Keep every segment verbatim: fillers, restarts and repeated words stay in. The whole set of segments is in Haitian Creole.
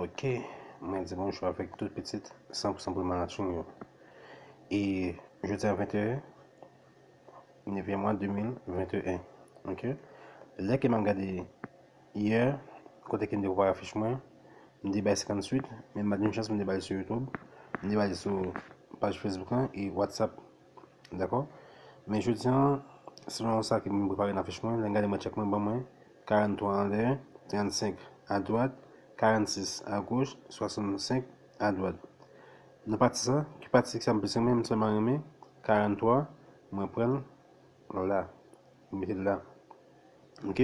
Ok, mwen di bonjou avèk tout pitit san pou san pou manaching yo. E jodi a venteyen nevyèm mwa de mil venteyen. Ok. Lè ke m ap gade yè, kote ke m te prepare afich mwen, m te bay senkantuit, men m pa t jwenn chans, m te bay sou YouTube, m te bay sou paj Facebook lan e WhatsApp. Dakò? Men jodi a, selon sa ke m prepare nan afich mwen, lè m gade mwen tchèk mwen, ban mwen karannntwa anlè, trannsenk adwat, karannsis agoch, swasannsenk adwat. Nan pati sa, ki pati sa m plis renmen, m sèlman renmen karannntwa, mwen pran l la. M mete l la. Ok?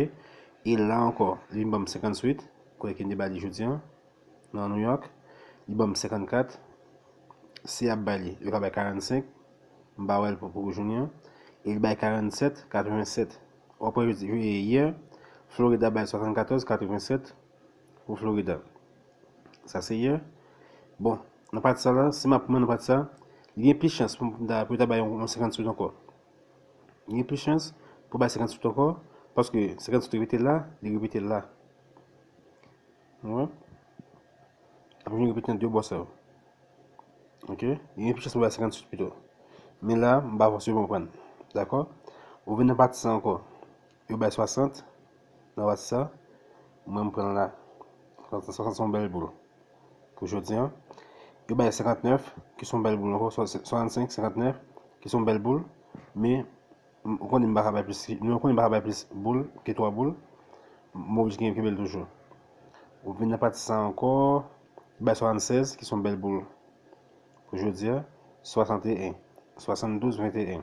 E la ankò, li vin ban m senkantuit, kote ke m te ba li jodi a, nan New York. Li ban m senkannkat. Si y ap bay li, yo ka bay karannsenk. M pa wè l pou, pou jounen an. E li bay karannsèt katrevensèt. W ap wè jodi, yè, Florida bay swasannkatòz katrevensèt pou Florida. Sa se yè. Bon, nan pati sa la, si m ap pran nan pati sa, li gen plis chans pou m ta, pou yo ta bay yon, yon senkantuit ankò. Li gen plis chans pou bay senkantuit ankò, paske senkantuit repete la, li repete la. Ou wè? Ap vin repete nan de bò sa yo. Ok? Li gen plis chans pou bay senkantuit pito. Men la, m pa fòse yo pou m pran. Dakò? Ou vin nan pati sa ankò. Yo bay swasant nan pati sa. Mwen, m pran la. Swasant se yon bèl boul. Pou jodi a. Yo bay senkantnèf, ki se yon bèl boul ankò. Swa-, swasannsenk, senkantnèf, ki se yon bèl boul. Men, m, ou konnen m pa ka bay plis, nou konnen m pa ka bay plis boul ke twa boul. M oblije kenbe l toujou. Ou vin nan pati sa ankò, bay swasannsèz, ki se yon bèl boul. Pou jodi a, swasanteyen, swasanndouz venteyen.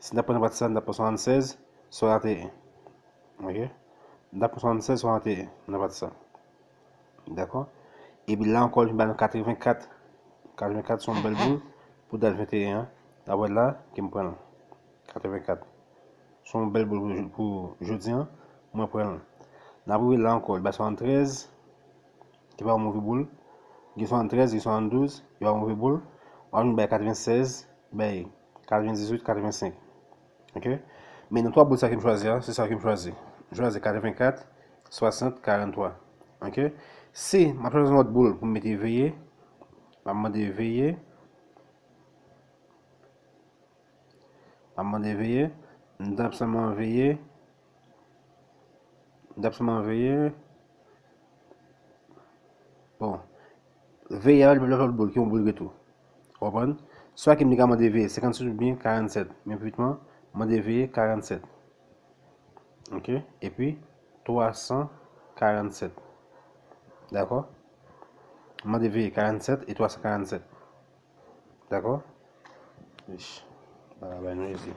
Si n ta pran nan pati sa, n ta pran swasannsèz, swasanteyen. Ok? N ta pran swasannsèz, swasanteyen nan pati sa. Dakò? Epi la ankò, li vin ba nou katrevenkat. Katrevenkat se yon bèl boul pou dat venteyen an. N ap wè la ke m pran l. Katrevenkat. Se yon bèl boul pou, pou jodi a. Mwen pran l. N ap rive la ankò, li bay swasanntrèz. Ki pa yon move boul. Gen swasanntrèz, gen swasanndouz, ki pa yon move boul. W ap vin bay katrevensèz, bay katrevendizuit, katrevensenk. Ok? Men nan twa boul sa ke m chwazi a, se sa ke m chwazi. M chwazi katrevenkat, swasant, karanntwa. Ok? Si m ap chwazi yon lòt boul pou m mete veye, m ap mande veye. M ap mande veye. M t ap sèlman veye. M t ap sèlman veye. Bon. Veye a, lòt boul ki yon boul retou. Ou konprann? Swa ke m te ka mande veye senkannsèt oubyen karannsèt. Men pi vitman, mande veye karannsèt. Ok? Epi, twa san karannsèt. Dakò? Mande veye karannsèt e twa san karannsèt. Dakò? Ish. Bagay nou ezi.